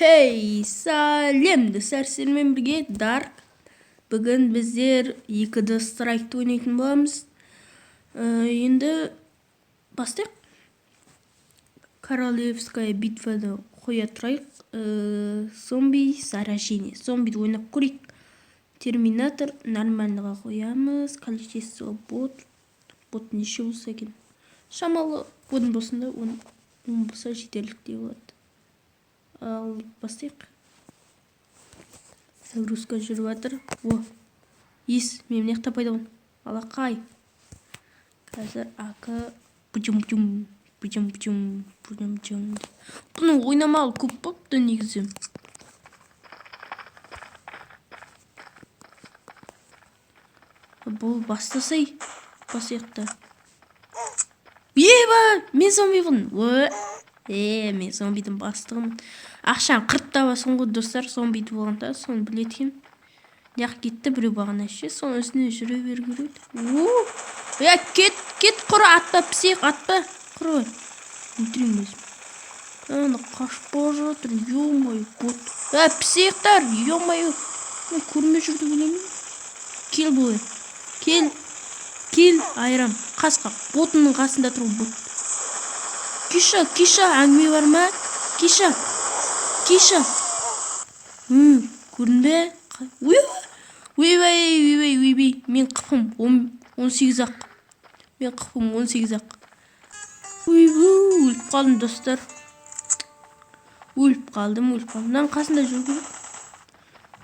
Хей, сәлем достар, сіздермен бірге Дарк. Бүгін біздер 2D Strike-ты ойнайтын боламыз. Енді бастайық. Королевская битваны қоя тұрайық. Зомби заражение. Зомбиді ойнап көрейік. Терминатор нормальныйға қоямыз. Количество бот. Бот неше болса екен? Шамалы 10 болсын да, 10 болса жетерліктей болады. Ал бастайық. Загрузка жүріп жатыр. О, ес, мен мына жақта пайда болдым. Алақай. Қазір АК бұжым бұжым бұжым бұжым бұжым бұжым. Бұны ойнамағалы көп болыпты негізі. Бұл бастасай, басайық та. Еба, мен зомби болдым. Мен зомбидің бастығымын. Ақшаны қырып табасың ғой, достар, зомбиді болғанда, соны біледі екенмін. Мына кетті біреу бағана ше, соның үстіне жүре беру керек еді. Е, кет, кет, құры, атпа, пісек, атпа, құры. Өлтіремін өзім. Ана қашып бара жатыр, ё-моё, бот. Ә, пісектер, ё-моё. Мен көрмей жүрді білемін. Кел былай. Кел. Кел, айрам. Қасқа. Ботының қасында тұр бот. Киша, Киша, әңгіме бар ма? Киша. Киша. Көрдің бе? Ойбай, ойбай, ойбай. Мен қыпым 18 ақ. Мен қыпым 18 ақ. Ойбу, өліп қалдым, достар. Өліп қалдым, өліп қалдым. Мынаның қасында жүру керек.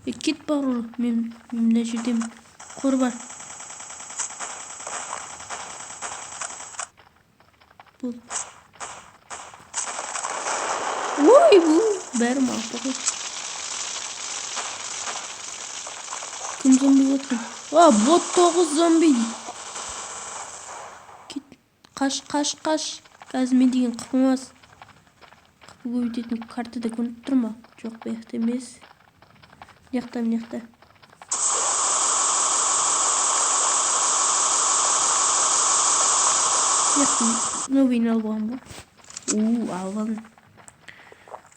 Е, кет бар, мен мына жердемін. Қор бар. Бұл. Ойбу, бәрі мақұл ғой. Кім зомби отыр? А, бот 9 зомби. Кет, қаш, қаш, қаш. Қазір мен деген қыпымаз. Қыпы көбейтетін картада көрініп тұр ма? Жоқ, бұл жақта емес. Мына жақта, мына жақта. Мына жақта новыйын алып алған ғой. У, алып алдым.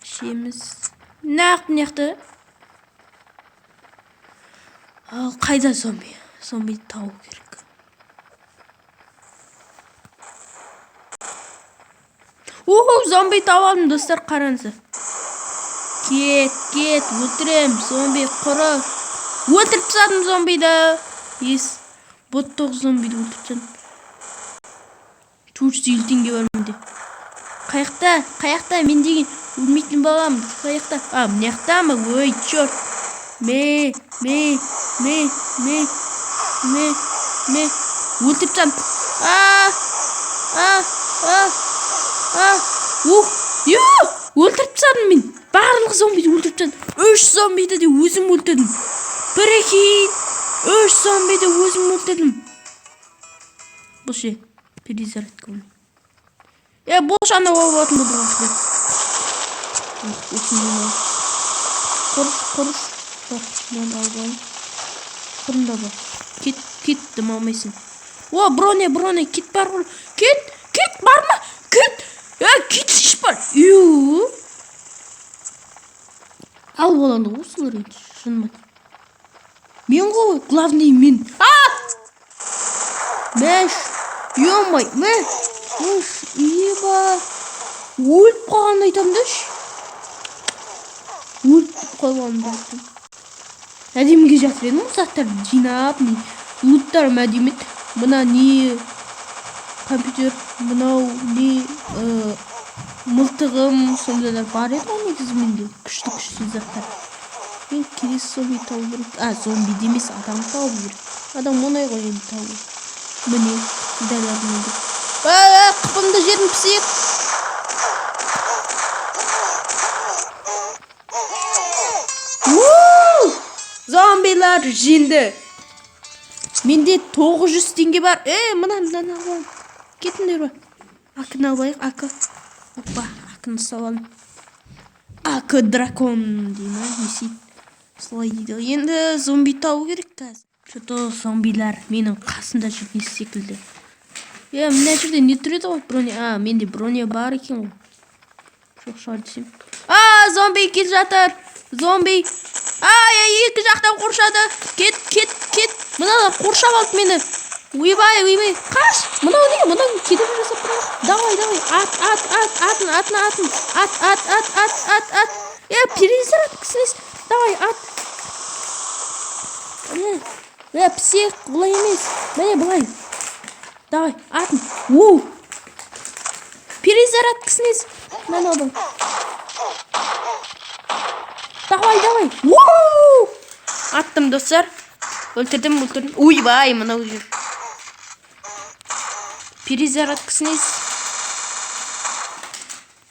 Ішеміз. Нақ мына жақта. Ал қайда зомби? Зомбиді табу керек. О, зомби тауып алдым, достар, қараңыздар. Кет, кет, өлтірем, зомби құры. Өлтіріп тастадым зомбиді. Ес, бот 9 зомбиді өлтіріп тастадым. 450 теңге бар менде. Қаяқта, қаяқта, мен деген өлмейтін балам. Қаяқта? А, мына жақта ма? Ой, черт. Ме, ме, ме, ме, ме, ме. Өлтіріп тастадым. А, а, а, а. Ух, ё, өлтіріп тастадым мен. Барлық зомбиді өлтіріп тастадым. 3 зомбиді де өзім өлтірдім. Прикинь, 3 зомбиді өзім өлтірдім. Бұл ше, перезарядка болмай. Е, бұл ана болатын болды ғой. Осындай. Құрыш, құрыш. Бар, мынаны алып алайын. Құрында бар. Кет, кет, дым алмайсың. О, броня, броня, кет бар. Кет, кет, барма, кет. Е, кетсейші бар. Ю. Алып алады ғой осылар енді, шынымен. Мен ғой, главный мен. А! Мәш, ё-май, мә. Уш, еба. Өліп қалғанын айтамын да. Өліп қалғанын айтамын. Әдеміге жатыр едім ғой, заттарды жинап, не луттарым әдемі еді. Мына не компьютер, мынау не мылтығым, сондайлар бар еді ғой негізі менде. Күшті күшті заттар. Мен келесі зомби табу керек. А, зомби емес, адам табу керек. Адам оңай ғой енді табу. Міне, дәл алдымда. Қыпымды жедім, пісек. Зомбилар жеңді. Менде 900 теңге бар. Е, мына мынаны алып алайын. Кетіңдер ба. АК-ны алайық, АК. Опа, АК-ны ұстап алдым. АК дракон дей ма, не істейді? Солай дейді. Енді зомби табу керек қазір. Что-то зомбилар менің қасымда жүрген секілді. Е, мына жерде не тұр еді ғой, броня. А, менде броня бар екен ғой. Жоқ шығар десем. А, А, зомби келе жатыр, зомби! Ай, ай, екі жақтан қоршады. Кет, кет, кет! Мыналар қоршап алды мені. Ойбай, ойбай, қаш! Мынау не? Мынау кедергі жасап тұр ғой. Давай, давай, ат, ат, ат, атын, атын, атын, ат, ат, ат, ат, ат, ат! Е, перезарядкасы несі? Давай, ат! Міне, міне, псих, бұлай емес, міне, былай. Давай, атын! Оу, перезарядкасы несі мынаудың? Давай, давай! Оу, аттым, достар, өлтірдім, өлтірдім! Ойбай, мынау жүр. Перезарядкасы несі?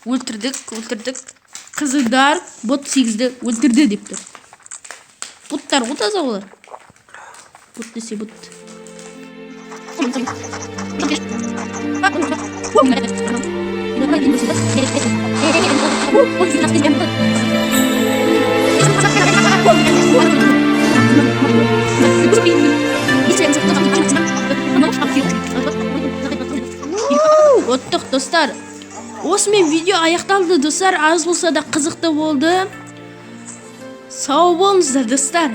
Өлтірдік, өлтірдік! Қызылдар бот сегізді өлтірді деп тұр. Боттар ғой таза олар. Бот десе бот. Оттық, достар. Осымен видео аяқталды, достар. Аз болса да қызықты болды. Сау болыңыздар, достар.